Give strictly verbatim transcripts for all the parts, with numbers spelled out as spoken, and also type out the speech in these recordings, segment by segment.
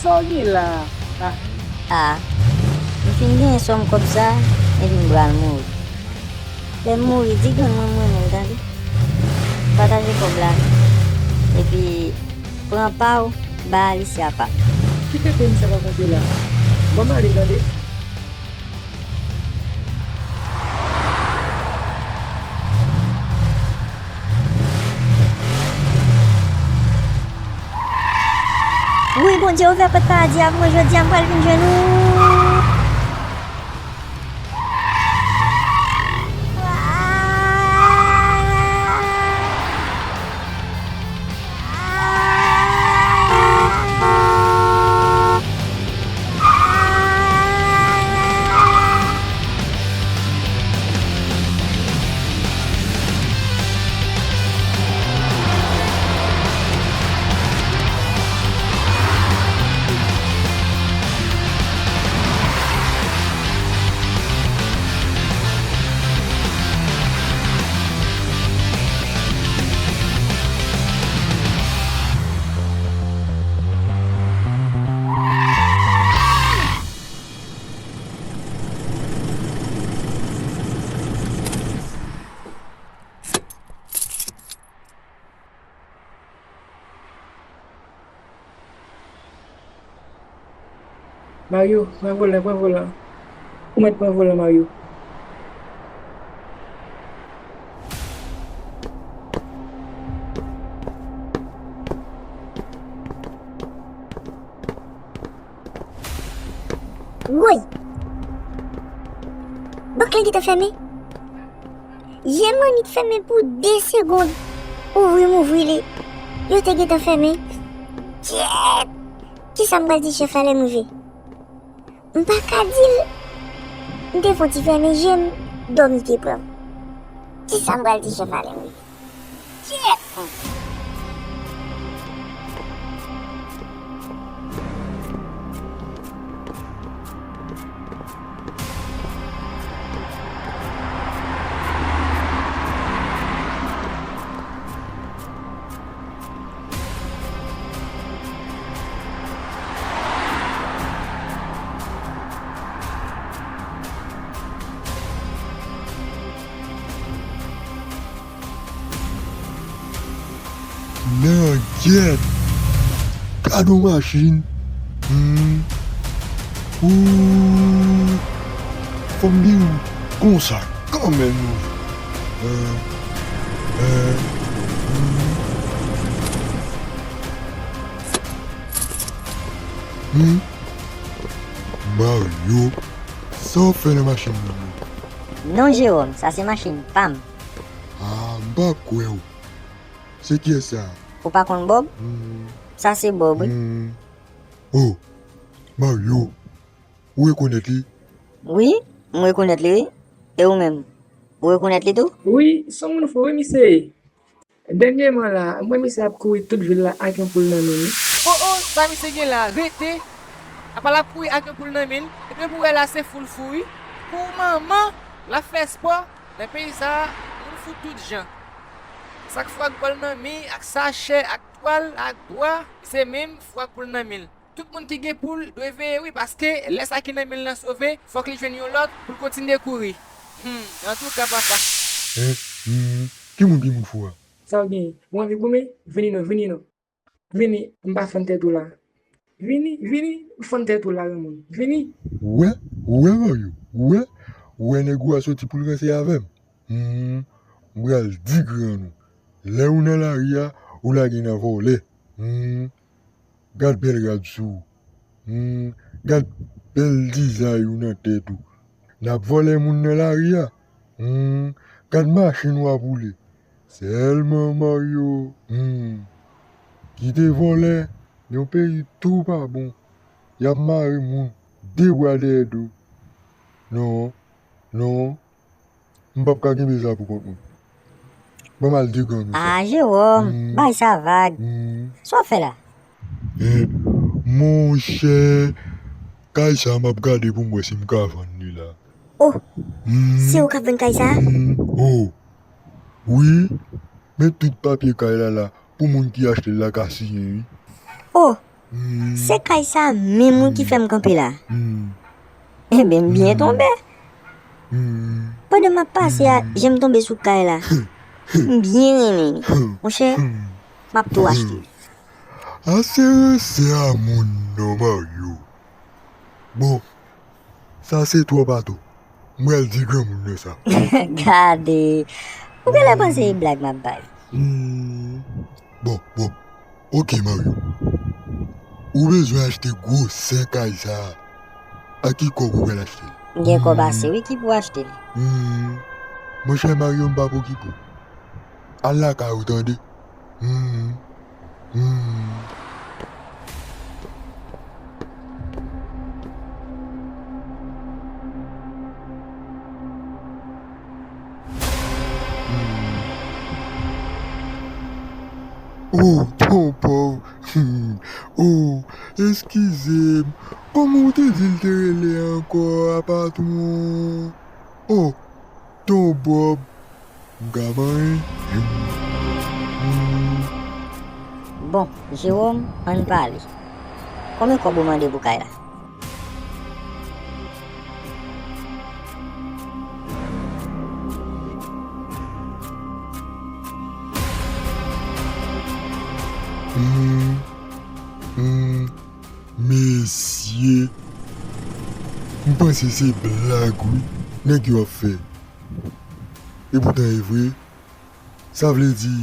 Sa w gen la a? A, m fin genyen sòm kòb sa, epi m pral mouri. Lè m mouri, di grann mwen m renmen l, tande. Pataje kòb la. Epi, pran pa w, ba Alicia pa. Ki tenten sa w ap rakonte la? Ban m ale, tande. Wi, Bondye, ouvè pòt paradi a pou mwen jodi a, m pral vin jwenn ou. Mario, pran volan, pran volan. Ou mèt pran volan, Mario. Woy! Bank lan gentan fèmen. Je m annik fèmen pou de segonn. Ouvri m ouvri li. Yo te gentan fèmen. Kyèt! Kisa m pral di chèf la lè m rive? M pa ka di l. M te fon ti fèmen je m, dòmi te pran m. Kisa m pral di chèf la lè m rive? Kyèt! Gyèt! Gad on machin! Hmm. Ooh! Fò m di w konsa kanmenm. Euh, euh, hmm. Hmm. Mario, sa w ap fè nan machin nan? Non, Jewòm, sa se machin pa m. Ah, m pa kwè w. Se kiyès sa? Ou pa konn Bòb? Hmm. Sa se Bòb, wi. Hmm. Oh, Mario, ou rekonèt li? Wi, m rekonèt li, wi. E ou menm, ou rekonèt li tou? Wi, se yon moun fou, wi, misye ye. Dènyèman la, m wè misye ap kouri tout vil la ak yon poul nan men l. Oh, oh, sa misye gen la, rete. Apa l ap kouri ak yon poul nan men l? Epi pou wè la, se fou l fou, wi. Pou manman, l ap fè spò. Nan peyi sa a, moun fou tout jan. Sa k fou ak bòl nan men, ak sachè, ak twal, ak bwa, se menm fou ak poul nan men l. Tout moun ki gen poul dwe veye, wi, paske lè sa ki nan men l lan sove, fòk li jwenn yon lòt pou l kontinye kouri. Hmm, antouka, papa. Hein? Hmm, ki moun ki moun fou a? Sa w genyen? Ou anvi goumen? Vini non, vini non. Vini, m pa fann tèt ou la. Vini, vini, m fann tèt ou la, granmoun. Vini. Ou wè, ou wè, Mario, ou wè, ou wè nèg ou a soti pou l ranse avè m. Hmm, m pral di gran nou. Lè ou nan lari a, ou lage nan vòlè. Hmm, gad bèl rad sou ou. Hmm, gad bèl dizay ou nan tèt ou. N ap vòlè moun nan lari a. Hmm, gad machin w ap woule. Sèlman Mario, hmm, kite vòlè, yon peyi tou pa bon. Y ap mare moun de bwa dèyè do. Non, non, m p ap ka kenbe sa pou kont mwen. Ban m al di gran nou sa. Ah, Jewòm, hmm, bay sa vag. Hmm. Sa w ap fè la? Eh, monchè, kay sa m ap gade pou m wè si m ka vann li la. Oh, hmm, se ou k ap vann kay sa? Hmm, oh, wi, men tout papye kay la la pou moun ki achte l la ka siyen, wi. Oh, hmm, se kay sa menm wi ki fè m kanpe la. Hmm. Enben, m byen tonbe. Hmm. Pandan m ap pase a, hmm, jan m tonbe sou kay la, m byen renmen li. Hmm. Monchè, m ap tou achte li. A se ranse a moun non, Mario. Bon, sa se twòp atò. M pral di granmoun nan sa. Gade, ou genlè panse e blag m ap bay. Hmm. Bon, bon. Oke, Mario. Ou bezwen achte gwosè kay sa a. A ki kòb ou pral achte l? M gen kòb ase wi ki pou achte l. Hmm. Monchè Mario, m p ap okipe w. Al lakay ou, tande? Hmm. Hmm. Hmm. Oh, tonton pòv. Hmm. Oh, eskize m. Kòman w te di l te rele ankò a, patwon? Oh, Ton Bòb, m ka manyen. Hmm. Bon, Jewòm, ann pale. Konbyen kòb ou mande pou kay la? Hmm, hmm, mesye, m panse se blag wi nèg yo ap fè. Epoutan e vre, sa vle di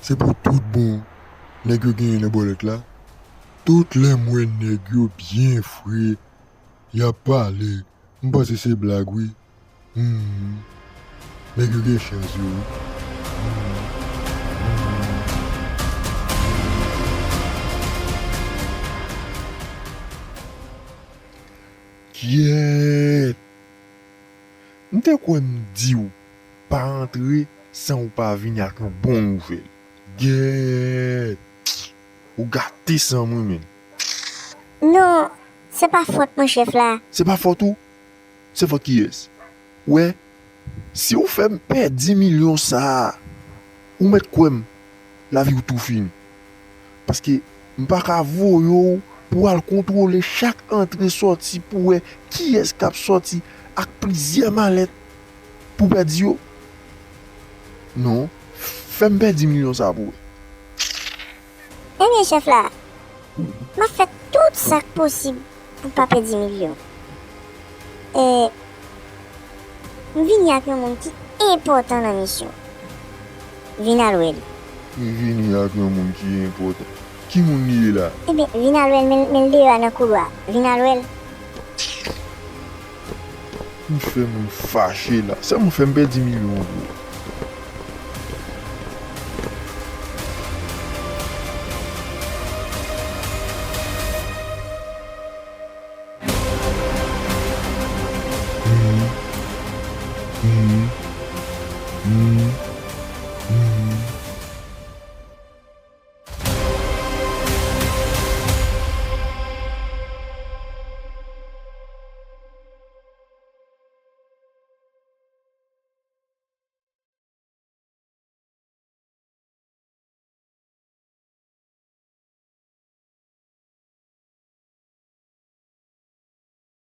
se pou tout bon nèg yo genyen nan bòlèt la. Tout lè m wè nèg yo byen fre, y ap pale, m panse se blag wi. Hmm. Nèg yo gen chans yo wi. Hmm. Hmm. Gyèt! M te kwè m di w pa antre san w pa vini ak yon bon nouvèl. Gyèt! Ou gate san mwen, menn. Non, se pa fòt mwen, chèf la. Se pa fòt ou? Se fòt kiyès? Ou wè, si w fè m pèdi milyon sa a, ou mèt kwè m, lavi w tou fini. Paske m pa ka voye w pou w al kontwole chak antre sòti pou w wè kiyès k ap sòti ak plizyè malèt pou w pèdi yo. Non, fè m pèdi milyon sa a pou w wè. Ebyen, chèf la, m ap fè tout sa k posib pou pa pèdi milyon. E, m vini ak yon moun ki enpòtan nan misyon. Vin al wè l. M vini ak yon moun ki enpòtan. Ki moun li ye la? Ebyen, vin al wè l, men, men l deyò a nan koulwa. Vin al wè l. M fè moun fache la. Sa moun fè m pèdi milyon an, bro.